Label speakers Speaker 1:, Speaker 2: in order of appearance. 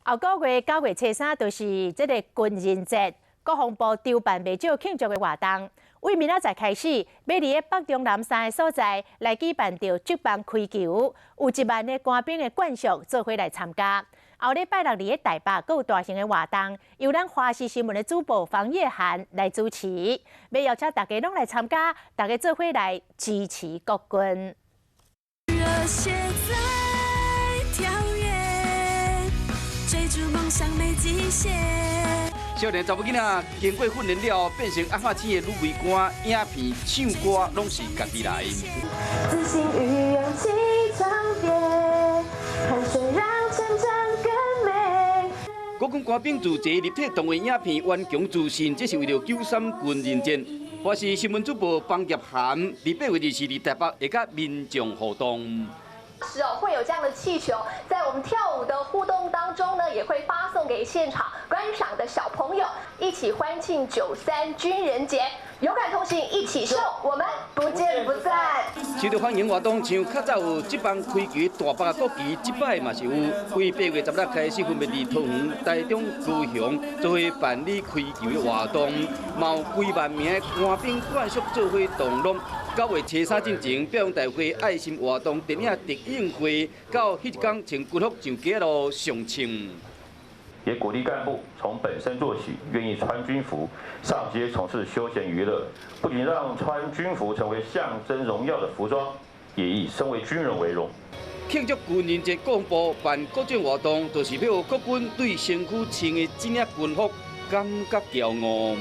Speaker 1: 後個月9月初3就是這個軍人節，國防部籌辦袂少慶祝的活動。為明仔載開始，欲佇咧北中南三个所在來舉辦著職棒開球，有1萬个官兵的眷屬做伙來參加。後禮拜六佇咧台北，閣有大型的活動，由咱華視新聞的主播方葉涵來主持，欲邀請大家攏來參加，大家做伙來支持國軍。
Speaker 2: 熱血在跳躍，追逐夢想沒極限。
Speaker 3: 少年查某囡仔經過訓練了後，變成阿法星的女尉官，影片、唱歌攏是家己來。
Speaker 4: 自信與勇氣嘗遍，汗水讓成長更美。
Speaker 3: 國軍官兵自製立體動畫影片《頑強自信》，這是為著93軍人節。華視新聞主播方業涵，佇8月24佇台北會佮民眾互動。
Speaker 5: 是哦，會有這樣的氣球，在我們跳舞的互動當中呢，也會發送給現場觀賞的小朋友，一起歡慶93軍人節，有感同行，一起秀，我們不見不散。
Speaker 3: 受到歡迎活動，像較早有職棒開球大北國旗，這擺嘛是有。為8月16開始，分別佇桃園、台中、高雄做伙辦理開球的活動，嘛有幾萬名的官兵眷屬做伙同樂。9月初3進前，表揚大會愛心活動電影特映會，到彼一工穿軍服上街路相慶。
Speaker 6: 也鼓勵幹部從本身做起，願意穿軍服上街從事休閒娛樂，不僅讓穿軍服成為象徵榮耀的服裝，也以身為軍人為榮。
Speaker 3: 慶祝軍人節，國防部辦各種活動，就是欲予國軍對身軀穿的這領軍服感覺驕傲。